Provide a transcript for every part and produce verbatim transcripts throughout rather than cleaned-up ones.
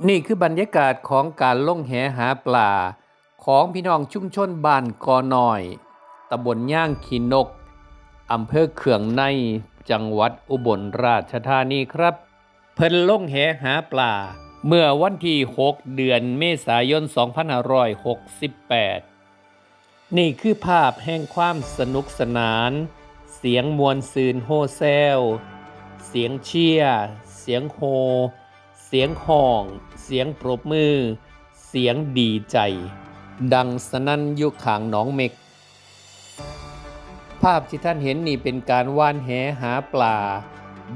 นี่คือบรรยากาศของการลงแหหาปลา ของพี่น้องชุมชนบ้านกอน้อย ตำบลย่างขี้นก อำเภอเคืองใน จังหวัดอุบลราชธานีครับ เพิ่นลงแหหาปลา เมื่อวันที่ หก เดือนเมษายน สองพันห้าร้อยหกสิบแปด นี่คือภาพแห่งความสนุกสนาน เสียงม่วนซื่นโฮแซว เสียงเชียร์ เสียงโฮ เสียงฮ้อง เสียงปรบมือ เสียงดีใจ ดังสนั่นอยู่ข้างหนองเม็ก ภาพที่ท่านเห็นนี่เป็นการหว่านแหหาปลา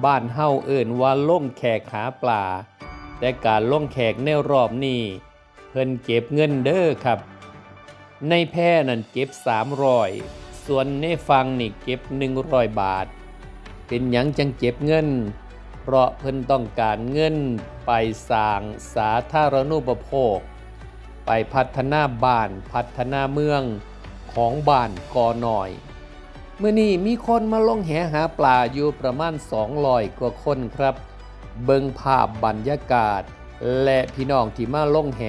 บ้านเฮาเอิ้นว่าลงแขกหาปลา แต่การลงแขกในรอบนี้ เพิ่นเก็บเงินเด้อครับ ในแพนั่นเก็บ สามร้อย ส่วนในฝั่งนี่เก็บ หนึ่งร้อย บาท เป็นหยังจั่งเก็บเงิน เพราะเพิ่นต้องการเงินไปสร้างสาธารณูปโภค ไปพัฒนาบ้าน พัฒนาเมืองของบ้านกอน้อย มื้อนี้มีคนมาลงแหหาปลาอยู่ประมาณ สองร้อย กว่าคนครับ เบิ่งภาพบรรยากาศ และพี่น้องที่มาลงแห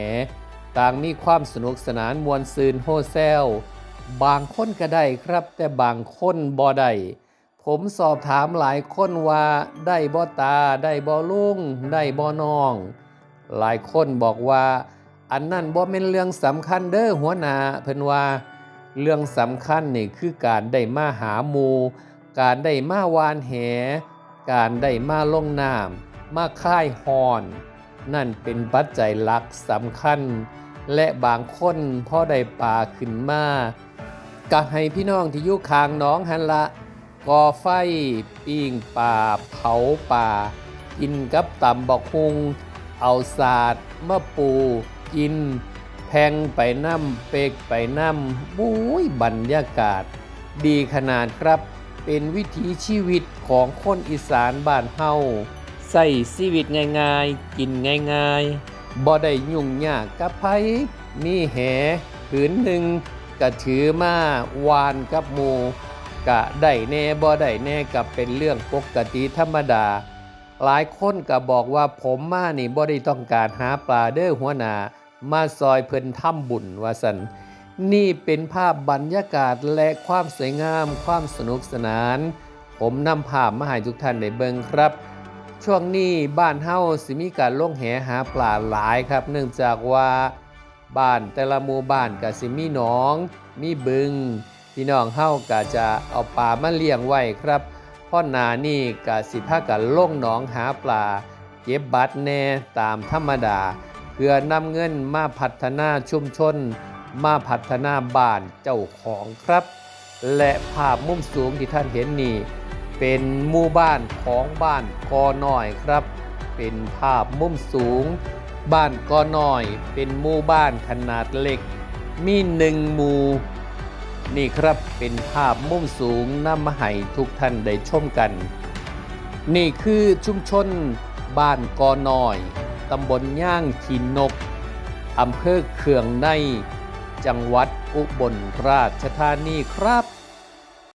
ต่างมีความสนุกสนานม่วนซื่นโฮแซว บางคนก็ได้ครับ แต่บางคนบ่ได้ ผมสอบถามหลายคนว่า ได้บ่ตา ได้บ่ลุง ได้บ่น้อง หลายคนบอกว่า อันนั้นบ่แม่นเรื่องสำคัญเด้อหัวหน้า เพิ่นว่า เรื่องสำคัญนี่คือการได้มาหาหมู่ การได้มาหว่านแห การได้มาลงน้ำ มาคลายฮ้อน นั่นเป็นปัจจัยหลักสำคัญ และบางคนพอได้ปลาขึ้นมา ก็ให้พี่น้องที่อยู่ข้างหนองหั่นละ ก่อไฟ ปิ้งปลา เผาปลา กินกับตำบักหุ่ง เอาสาดมาปูกิน แผ่งไปนำ เป๊กไปนำ บุ้ย บรรยากาศดีขนาดครับ เป็นวิถีชีวิตของคนอีสานบ้านเฮา ใช้ชีวิตง่ายๆ กินง่ายๆ บ่ได้ยุ่งยากกับไผ มีแหผืนหนึ่งก็ถือมาหว่านกับหมู่ ก็ได้แหน่ บ่ได้แหน่ ก็เป็นเรื่องปกติธรรมดา หลายคนก็บอกว่า ผมมานี่บ่ได้ต้องการหาปลาเด้อหัวหน้า มาซอยเพิ่นทำบุญ ว่าซั่น นี่เป็นภาพบรรยากาศและความสวยงาม ความสนุกสนาน ผมนำภาพมาให้ทุกท่านได้เบิ่งครับ ช่วงนี้บ้านเฮาสิมีการลงแหหาปลาหลายครับ เนื่องจากว่าบ้านแต่ละหมู่บ้านก็สิมีหนอง มีบึง พี่น้องเฮาก็จะเอาปลามาเลี้ยงไว้ครับ พอหน้านี้ก็สิพากันลงหนองหาปลา เก็บบัตรแหน่ตามธรรมดา เพื่อนำเงินมาพัฒนาชุมชน มาพัฒนาบ้านเจ้าของครับ และภาพมุมสูงที่ท่านเห็นนี่ เป็นหมู่บ้านของบ้านกอน้อยครับ เป็นภาพมุมสูง บ้านกอน้อยเป็นหมู่บ้านขนาดเล็ก มีหนึ่งหมู่ นี่ครับ เป็นภาพมุมสูงนำมาให้ทุกท่านได้ชมกัน นี่คือชุมชนบ้านกอน้อย ตำบลย่างขี้นก อำเภอเคืองใน จังหวัดอุบลราชธานีครับ